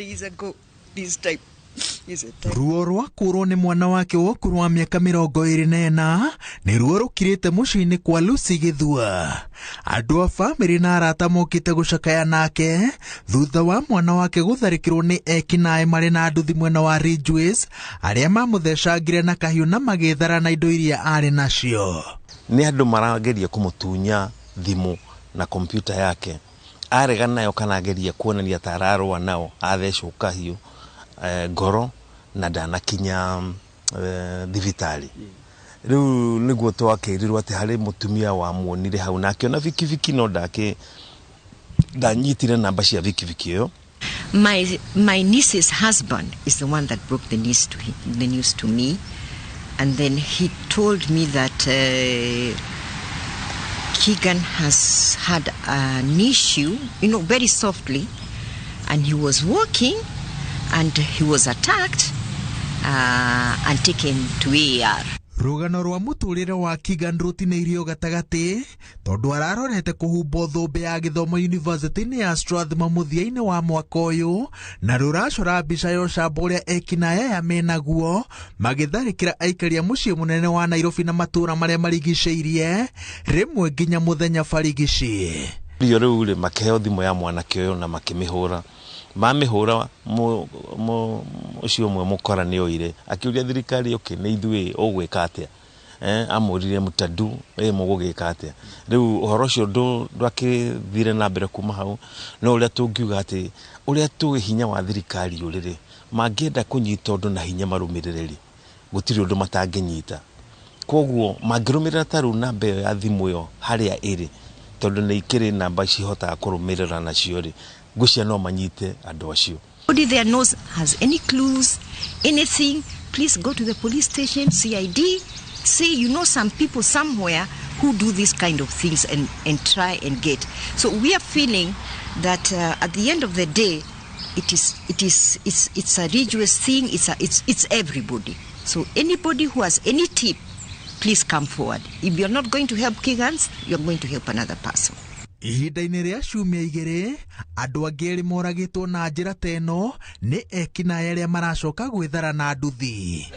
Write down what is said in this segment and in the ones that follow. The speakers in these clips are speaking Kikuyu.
days ago, this time is a time. Ruo rwa kũrwo nĩ mwana wake wa ũkũrũ wa mĩaka 24 nĩ ruo rũkirĩte mũciĩ-inĩ kwa Lucy Gĩthua. Andũ a bamĩrĩ na arata mokĩte gũcakaya nake thutha wa mwana wake gũtharĩkĩrwo nĩ ekinaĩ marĩ na nduthi mwena wa Ridgeways arĩa mamũthecangire na kahiũ na magĩthara na indo iria arĩ nacio. Nĩ andũ marageria kũmũtunya thimũ na kompyuta yake, arega nayo kana ageria kuonania ta ararũa nao, athecwo kahiũ ngoro na ndanakinya thibitarĩ. Rĩu nĩguo twakĩrirwo atĩ harĩ mũtumia wamuonire hau na akĩona bikibiki, no ndanyitire namba cia bikibiki ĩyo. My niece's husband is the one that broke the news to him, the news to me, and then he told me that Keegan has had an issue, very softly, and he was walking, and he was attacked and taken to AR. Rũgano rwa mũtũrĩre wa Keegan rũtinĩirio gatagatĩ tondũ ararorete kũhumbwo thũmbĩ ya gĩthomo yunivasĩtĩ-inĩ ya Strathmore mũthia-inĩ wa mwaka ũyũ, na rũracora mbica ya ũcamba ũrĩa ekinaĩ aya menaguo magĩtharĩkĩra aikari a mũciĩ mũnene wa Nairobi na matũũra marĩa marigicĩirie rĩmwe nginya mũthenya barigici. Rio rĩu rĩ, makĩheo thimũ ya mwanake ũyũ na makĩmĩhũra. Mamĩhũra, ũcio ũmwe mũkora nĩ oire akĩũria thirikari, okay, nĩ ithuĩ ũgwĩka atĩa? Amũririe mũtadu ĩ mũgũgĩka atĩa? Rĩu ũhoro ũcio ndwakĩthire na mbere kuma hau, no ũrĩa tũngiuga atĩ ũrĩa tũĩ hinya wa thirikari ũrĩ rĩ, mangĩenda kũnyita ũndũ na hinya marũmĩrĩre rĩ, gũtirĩ ũndũ matangĩnyita. Koguo mangĩrũmĩrĩra ta rĩu namba ĩyo ya thimũ ĩyo harĩa ĩrĩ, tondũ nĩ ikĩrĩ namba cihotaga kũrũmĩrĩra nacio rĩ, ngwĩciria no manyite andũ acio. Anybody there knows, has any clues, anything, please go to the police station, CID, say you know some people somewhere who do these kind of things and try and get. So we are feeling that at the end of the day, it's a religious thing, it's everybody. So anybody who has any tip, please come forward. If you're not going to help Keegans, you're going to help another person. Ihinda-inĩ rĩa ciumia igĩrĩ, andũ angĩ erĩ moragĩtwo na njĩra ta ĩno nĩ ekinaĩ arĩa maracoka gwĩthara na nduthi.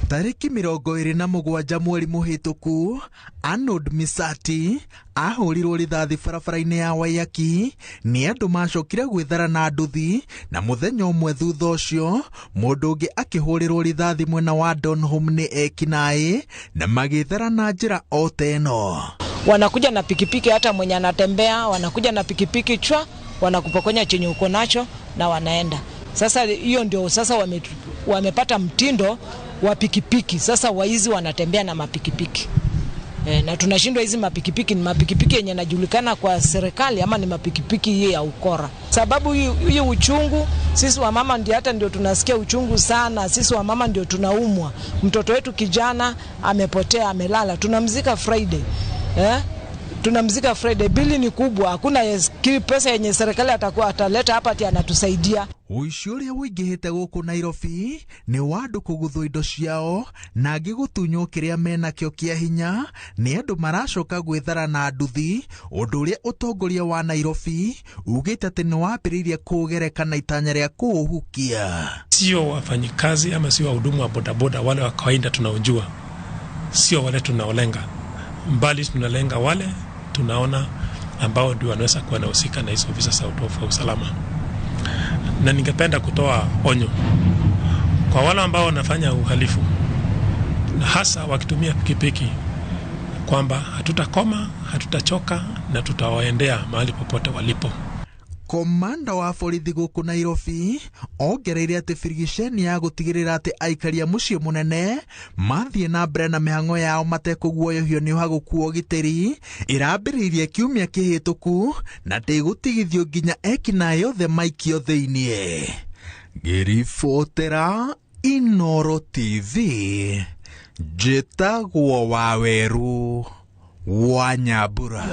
Tarĩki 27 mweri mũhĩtũku, Arnold Misati ahũrirwo rithathi barabara-inĩ ya Waiyaki nĩ andũ macokire gwĩthara na nduthi, na mũthenya ũmwe thutha ũcio mũndũ ũngĩ akĩhũrĩrwo rithathi mwena wa Donholm nĩ ekinaĩ na magĩthara na njĩra o ta ĩno. Wanakuja na pikipiki, hata mwenye anatembea wanakuja na pikipiki chwa, wanakupokonya chenye uko nacho na wanaenda. Sasa hiyo ndio sasa wamepata mtindo wa pikipiki. Sasa waizi wanatembea na mapikipiki. Na tunashindwa hizi mapikipiki ni mapikipiki yenye yanajulikana kwa serikali ama ni mapikipiki hii ya ukora. Sababu hii uchungu, sisi wamama ndio hata ndio tunasikia uchungu sana, sisi wamama ndio tunaumwa. Mtoto wetu kijana amepotea, amelala, tunamzika Friday. Tunamzika Friday, bili ni kubwa, hakuna pesa yenye serikali atakuwa ataleta hapa ati anatusaidia. Ũici ũrĩa ũingĩhĩte gũkũ Nairobi nĩ wa andũ kũguthwo indo ciao na angĩ gũtunywo kĩrĩa menakĩo kĩa hinya nĩ andũ maracoka gwĩthara na nduthi, ũndũ ũrĩa ũtongoria wa Nairobi ugĩte atĩ nĩ wambĩrĩirie kũũgereka na itanya rĩa kũũhukia. Sio wafanyikazi ama sio wahudumu wa bodaboda wale wa kawaida tunaojua, sio wale tunaolenga, mbali tunalenga wale tunaona ambao ndio wanaweza kuwa wanahusika na hizo visa za utovu wa usalama. Na ningependa kutoa onyo kwa wale ambao wanafanya uhalifu na hasa wakitumia pikipiki kwamba hatutakoma, hatutachoka na tutawaendea mahali popote walipo. Komanda wa borithi gũkũ Nairobi ongereire atĩ birigiceni ya gũtigĩrĩra atĩ aikari a mũciĩ mũnene mathiĩ na mbere na mĩhang'o yao matekũguoyohio nĩ ũhagũku wa ũgitĩri ĩrambĩrĩirie kiumia kĩhĩtũku na ndĩgũtigithio nginya ekinaĩ othe maikio thĩiniĩ. Ngĩribotera Inooro TV, njĩtagwo Waweru wa Nyambura.